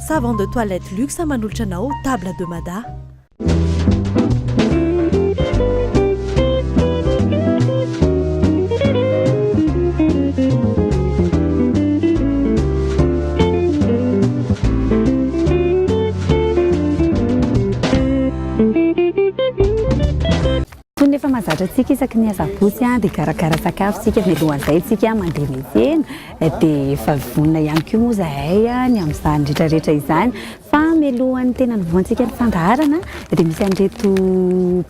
Savon de toilette luxe manolotra anao Table de Mada. Toy ny efa mahazatra antsika isaky ny asabotsy dia hikarakara sakafo isika, mialohan'izay isika mandeha miantsena dia efa vonona ihany koa moa izahay ny amin'izany rehetra rehetra izany fa mialohan'ny tena nivohantsika ny fandaharana dia misy an'ireto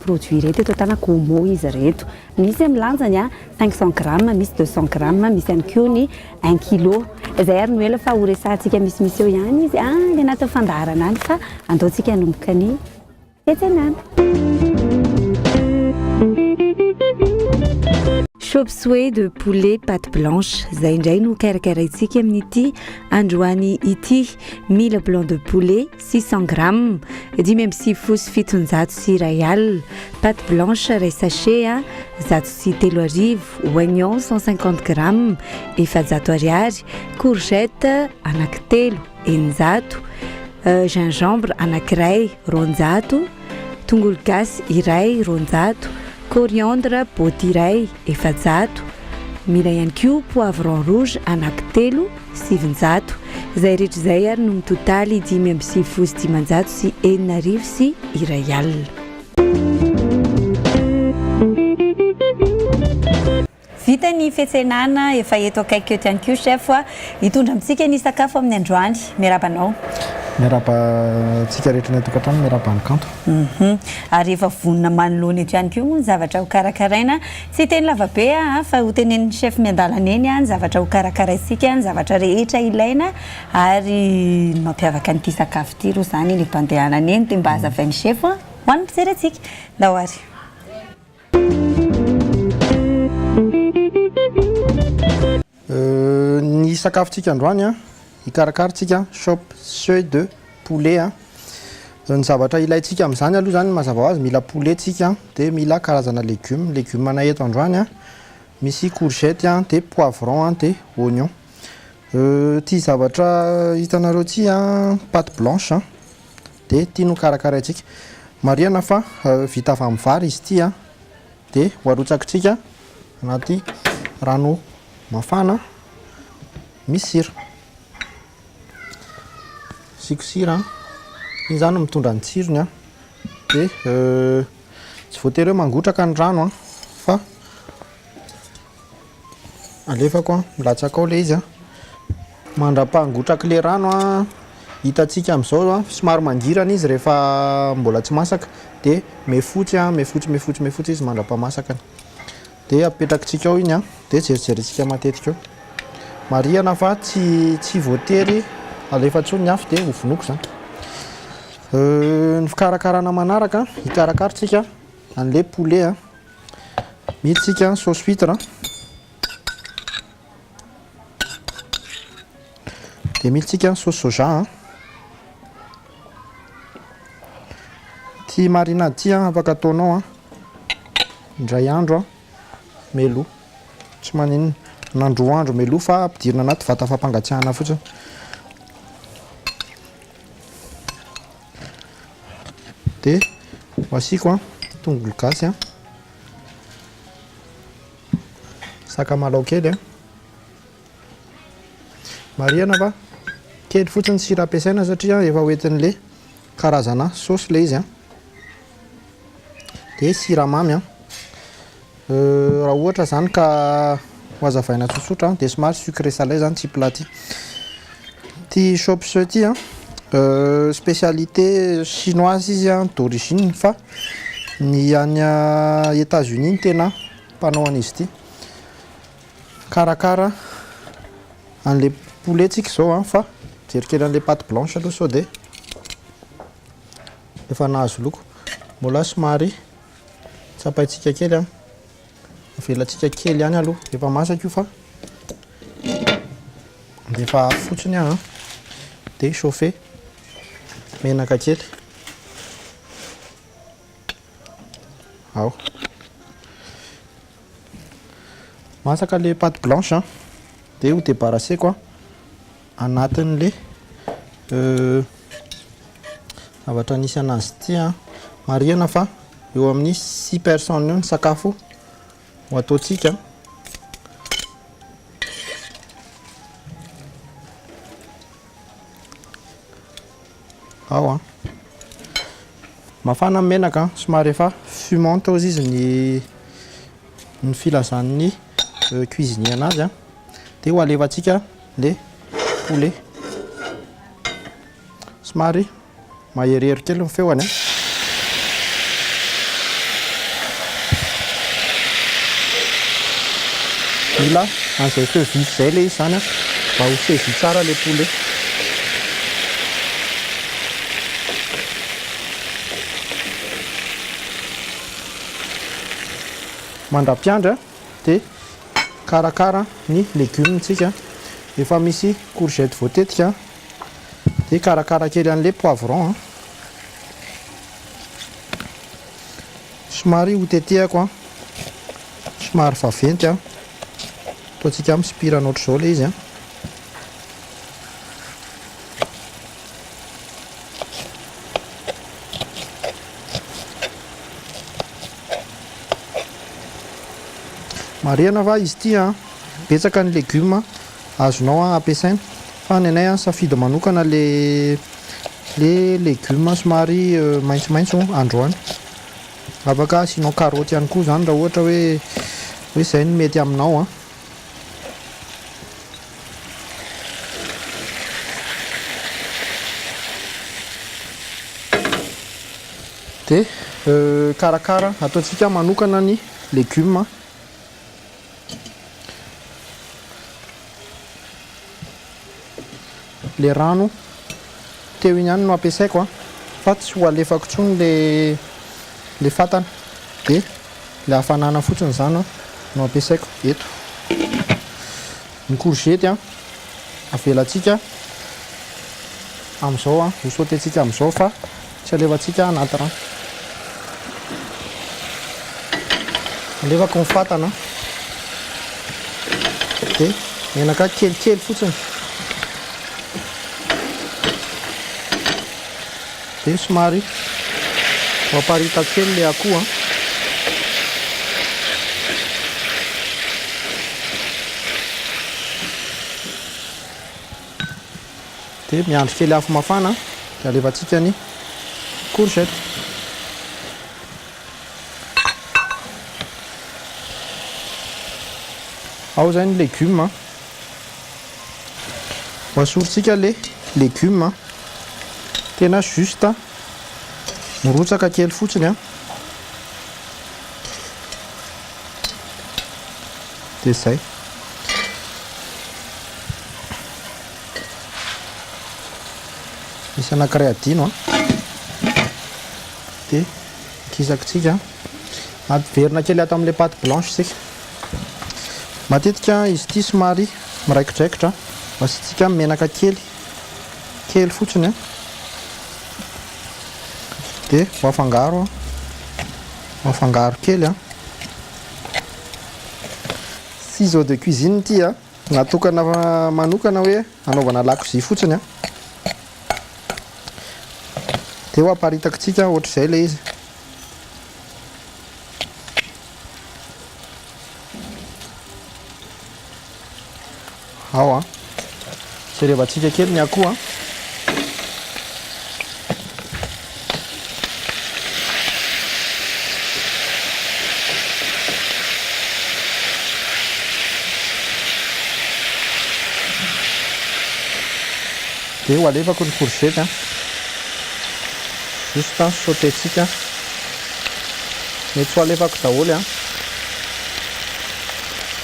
produits ireto eto an-tanako, Omo izy ireto, misy amin'ny lanjany 500 grammes, misy 200 grammes, misy ihany koa ny un kilo, izay ary no ela fa horesahantsika misimisy eo ihany izy any anatin'ny fandaharana any fa andao tsika hanomboka ny Fiantsenana. Chop suey de poulet pâte blanche, izay indray no karakaraintsika amin'ity androany ity. Mila blanc de poulet 600 grammes, 795 alina, pâte blanche iray sachet 301, oignon 150 grammes 400 ariary, courgette anankitelo 600, gingembre anankiray 200, tongolo gasy iray 200, coriandre boty iray 400, mila ihany koa poivron rouge anankitelo 900. Izay rehetra izay ary no mitotaly 695 601. Vita ny fiantsenana, efa eto akaiky eto ihany koa chef hitondra amintsika ny sakafo amin'ny androany. Miarahaba anao. Miarahaba antsika rehetra any an-tokantrano, miarahaba ny kanto. Ary efa vonona manoloana eto ihany koa moa ny zavatra ho karakaraina. Tsy hiteny lavabe aho fa ho tenenin'ny chef miandalana eny ny zavatra ho karakaraintsika, ny zavatra rehetra ilaina ary ny mampiavaka an'ity sakafo ity aloha izany eny am-pandehanana eny dia mba hazavain'ny chef ho an'ny mpijery antsika. Ndao ary. Ny sakafontsika androany an, hikarakara tsika chop suey de poulet an. Ny zavatra ilaintsika amin'izany aloha izany mazava ho azy mila poulet tsika dia mila karazana legume. Legume anay eto androany an, misy courgette an, dia poivron an, dia oignon. Ity zavatra hitanareo ity an, pâte blanche an, dia ity no karakaraintsika. Marihana fa vita avy amin'ny vary izy ity an, dia ho arotsakitsika anaty rano mafana misy sira. Asiako sira an, iny izany no mitondra ny tsirony an, dia tsy voatery hoe mangotraka ny rano an, fa Alefako an, milatsaka ao ilay izy an. Mandra-pahangotrak'ilay rano an, hitantsika amin'izao an, somary mangirana izy rehefa mbola tsy masaka, dia mihafotsy an, mihafotsy, mihafotsy, mihafotsy izy mandra-pahamasakany. Dia apetrakitsika ao iny an, dia jerijerentsika matetika eo. Marihana fa tsy tsy voatery alefa intsony ny afo dia hovonoiko izany. Ny fikarakarana manaraka an, hikarakara tsika an'ilay poulet an. Mihitsika ny sauce huître. Dia mihitsika ny sauce soja. Ity marinade ity afaka ataonao indray andro mialoha. Tsy maninona. Na roa andro mialoha fa ampidirina anaty vata fampangatsiahana fotsiny. Dia ho asiako an, tongolo gasy an, sakamalaho kely an, marihana fa kely fotsiny ny sira ampiasaina satria efa ho entin'le karazana saosy ilay izy an, dia siramamy an. Raha ohatra izany ka ho hazavaina tsotsotra dia somary sucré salé izany ity plat ity. Ity chop suey ity an, spécialité chinoise izy an d'origine fa ny any Etats-Unis no tena mpanao an'izy ity. Mikarakara an'ilay poulet tsika izao an fa mijery kely an'ilay pâte blanche aloha sao dia efa nahazo loko. Mbola somary Tsapaintsika kely an. Avelantsika kely ihany aloha. Efa masaka io fa andefa afo fotsiny aho an. Dia chauffer menaka kely. Ao. Masaka le pâte blanche an. Dia ho débarrasseko an anatin'le. Zavatra nisy anazy ity an, marihana fa eo amin'ny six personnes eo ny sakafo ho ataontsika. Ao an. Mafana ny menaka, somary efa fumante hozy izy ny ny filazan'ny cuisinier anazy an. Dia ho alefantsika le poulet. Somary maherihery kely ny feony an. Mila an'izay feu vif izay ilay izy izany an, mba ho saisi tsara ilay poulet. Mandra-piandry an, dia karakara ny légumes tsika. Efa misy courgette voatetika. Dia karakara kely an'ilay poivron an. Somary ho tetehako an. Somary vaventy an. Ataontsika misipirana ohatr'izao ilay izy an. Marihana fa izy ity an, betsaka ny legioma azonao ampiasaina fa ny anay an safidy manokana le le legioma somary maitsomaitso androany. Afaka asianao karaoty ihany koa izany raha ohatra hoe hoe izay no mety aminao an. Dia karakara ataontsika manokana ny legioma. Le rano teo iny ihany no ampiasaiko a, fa tsy ho alefako intsony le le fatana, de le hafanana fotsiny izany no ampiasaiko eto. Ny courgette a, avelantsika amin'izao a, ho sauter-ntsika amin'izao fa tsy alefantsika anaty rano. Alefako ny fatana dia menaka kelikely fotsiny dia somary ho aparitako kely ilay akoho an. Dia miandry kely afo mafana dia alefantsika ny courgette. Ao izay ny legioma. Ho asorintsika le legioma. Tena juste mirotsaka kely fotsiny an. Dia izay. Misy anankiray adino an. Dia kisakitsika. Averina kely ato amin'ilay pâte blanche isika. Matetika izy ity somary miraikidraikitra. Asiantsika menaka kely, kely fotsiny an. Dia ho afangaro, ho afangaro kely an. Ciseaux de cuisine ity an. Natokana manokana hoe hanaovana lakozia fotsiny an. Dia ho aparitakitsika ohatr'izay ilay izy. Ao an. Jerevantsika kely ny akoho an. Dia ho alefako ny courgette an. Juste sauter-tsika. Mety tsy ho alefako daholo an.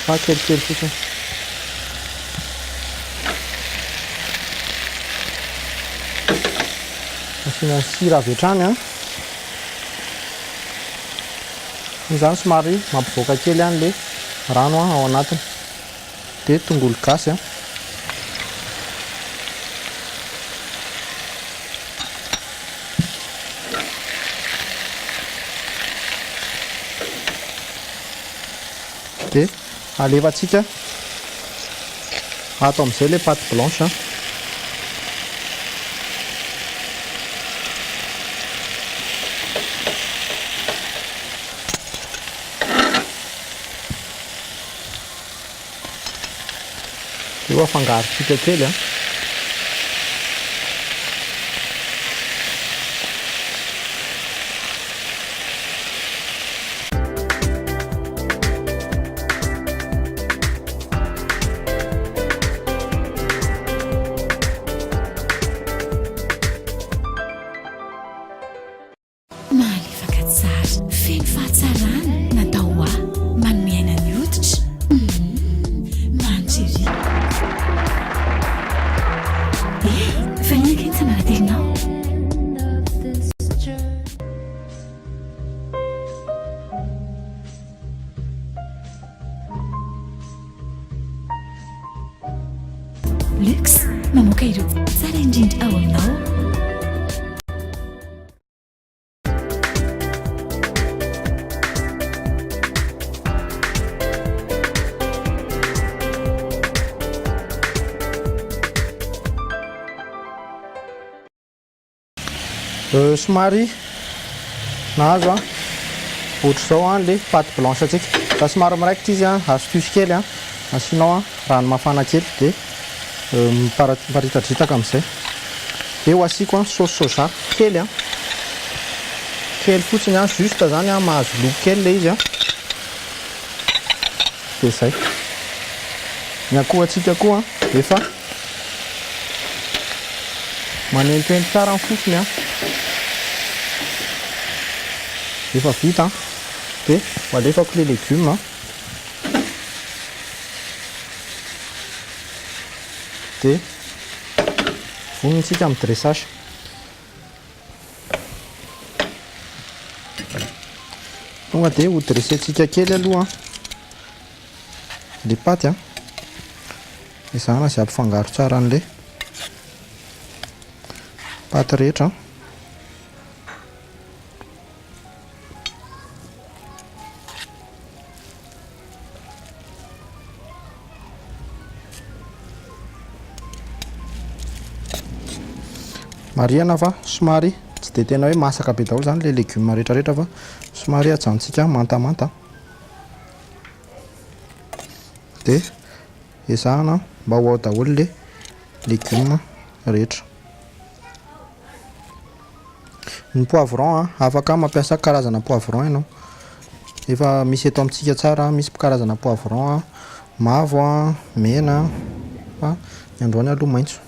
Fa kelikely fotsiny. Asiana sira avy hatrany an. Iny izany somary mampivoaka kely an'ilay rano ao anatiny. Dia tongolo gasy an. Dia alefantsika ato amin'izay ilay pâte blanche an. Eo afangarontsika kely an. Mahalefaka tsara, feno fahatsarana, natao ho ahy, manome aina ny hoditra. Humm, manitra ery. Eh, fa inona kay ny tsambaratelonao? Lux, mamoaka ireo tsara indrindra ao aminao. Somary nahazo an, ohatr'izao an le pâte blanche antsika. Raha somary miraikitra izy an, astuce kely an, asianao an rano mafana kely dia miparitadritaka amin'izay. Dia ho asiako an sauce soja kely an, kely fotsiny an, juste zany an mahazo loko kely le izy an, dia zay. Ny akoho antsika koa an efa. Manentoento tsara ny fofony an. Efa vita an. Dia ho alefako ilay legioma an. Dia vonona isika amin'ny dressage. Tonga dia ho dresser-tsika kely aloha ilay paty an. Ezahana izay hampifangaro tsara an'ilay paty rehetra. Marihana fa somary tsy dia tena hoe masaka be daholo izany ilay legioma rehetrarehetra fa somary ajanontsika mantamanta. Dia ezahana mba ho ao daholo le legioma rehetra. Ny poivron a, afaka mampiasa karazana poivron ianao. Efa misy eto amintsika tsara, misy karazana poivron a, mavo a, mena fa ny androany aloha maitso.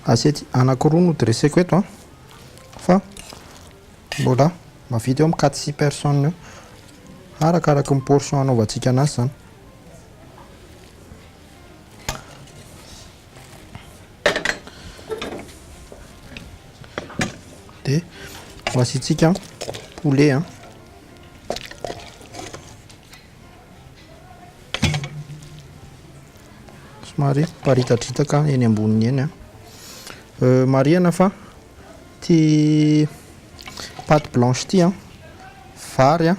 Assiette anankiroa no dresseko eto an, fa mbola mahavita eo amin'ny quatre six personnes eo, arakaraky ny portion anaovantsika anazy zany. Dia ho asiantsika poulet an. Somary miparitadritaka eny amboniny eny an. Marihana fa ity pâte blanche ity an, vary an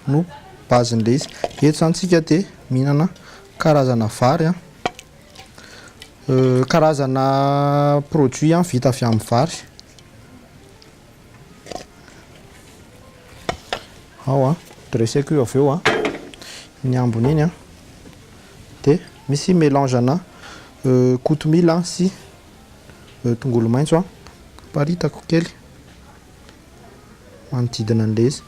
no base-n'ilay izy. Eto izany tsika dia mihinana karazana vary an, karazana produit vita avy amin'ny vary. Ao an, dresseko io avy eo an, iny ambiny iny an, dia misy mélange ana kotomila sy tongolo maitso an, aparitako kely manodidina an'ilay izy.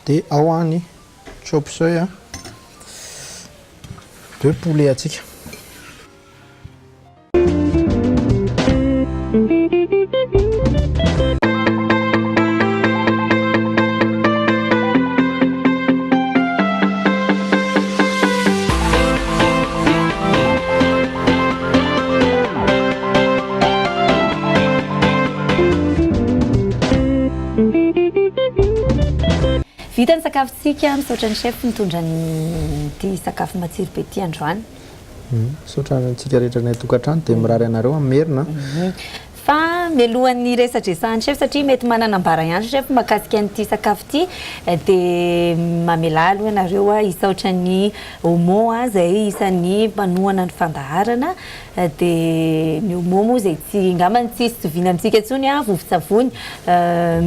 Dia ao an ny chop suey a de poulet antsika. Vita ny sakafontsika, misaotra ny chef nitondra an'ity sakafo matsiro be ity androany. Misaotra antsika rehetra any an-tokantrano dia mirary anareo hamerina. Fa mialohan'ny hiresadresahan'ny chef satria mety manana ambara ihany chef mahakasika an'ity sakafo ity dia mamelà aloha ianareo hisaotra ny Omo izay isan'ny mpanohana ny fandaharana dia ny Omo moa izay tsy angamba tsisy zoviana amintsika intsony vovon-tsavony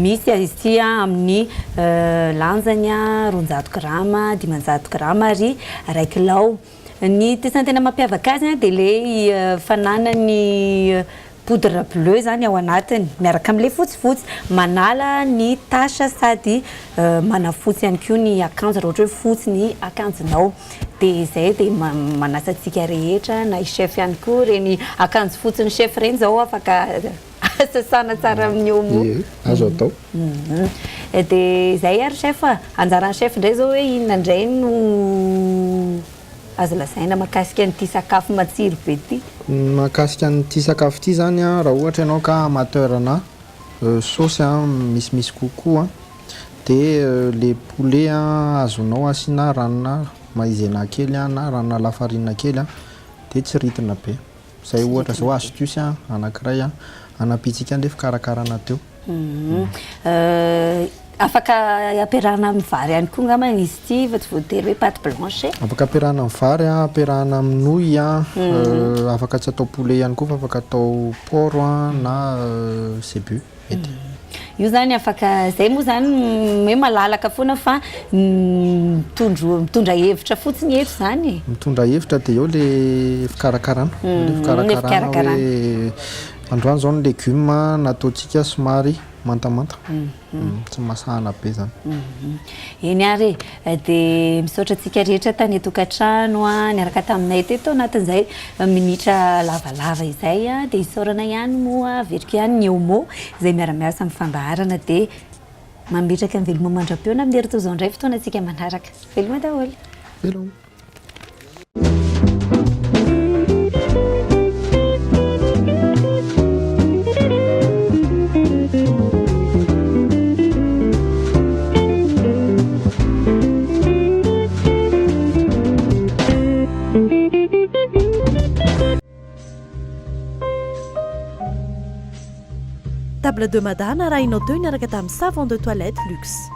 misy izy ity amin'ny lanjany 200 grama, 500 grama ary iray kilao. Ny tena tena mampiavaka azy dia ilay fananany poudre bleu zany ao anatiny miaraka amin'ilay fotsifotsy, manala ny tache sady manafotsy ihany koa ny akanjo raha ohatra hoe fotsy ny akanjonao. Dia izay dia manasa antsika rehetra na i chef ihany koa ireny akanjo fotsin'ny chef ireny izao afaka sasana tsara amin'ny omo. Ie, azo atao. Dia izay ary chef a! Anjaran'ny chef indray izao hoe inona indray no azo lazaina mahakasika an'ity sakafo matsiro be ity? Mahakasika an'ity sakafo ity izany an, raha ohatra ianao ka amateur-na saosy misimisy kokoa dia le poulet azonao asiana ranona maïzena kely na ranona lafarina kely dia tsy ritina be. Zay ohatra zao astuce anankiray hanampiantsika an'le fikarakarana teo. Afaka ampiarahana amin'ny vary ihany koa angamba izy ity fa tsy voatery hoe pâte blanche e. Afaka ampiarahana amin'ny vary, ampiarahana amin'ny nouille, afaka tsy atao poulet ihany koa fa afaka atao porc na zébu. Mety. Io zany afaka, zay moa zany hoe malalaka foana fa mitondro mitondra hevitra fotsiny eto zany e. Mitondra hevitra dia eo le fikarakarana, le fikarakarana hoe androany zao ny legioma nataontsika somary mantamanta, tsy masahana be zany. Eny ary e, dia misaotra antsika rehetra tany an-tokantrano niaraka taminay teto anatin'izay minitra lavalava izay, dia isaorana ihany moa averiko ihany ny Omo izay miara-miasa amin'ny fandaharana dia mametraka ny veloma mandra-pihaona amin'ny herintaona izao indray fotoanantsika manaraka. Veloma daholo. Veloma. Table de Mada narahinao teo niaraka tamin'ny savon de toilette Luxe.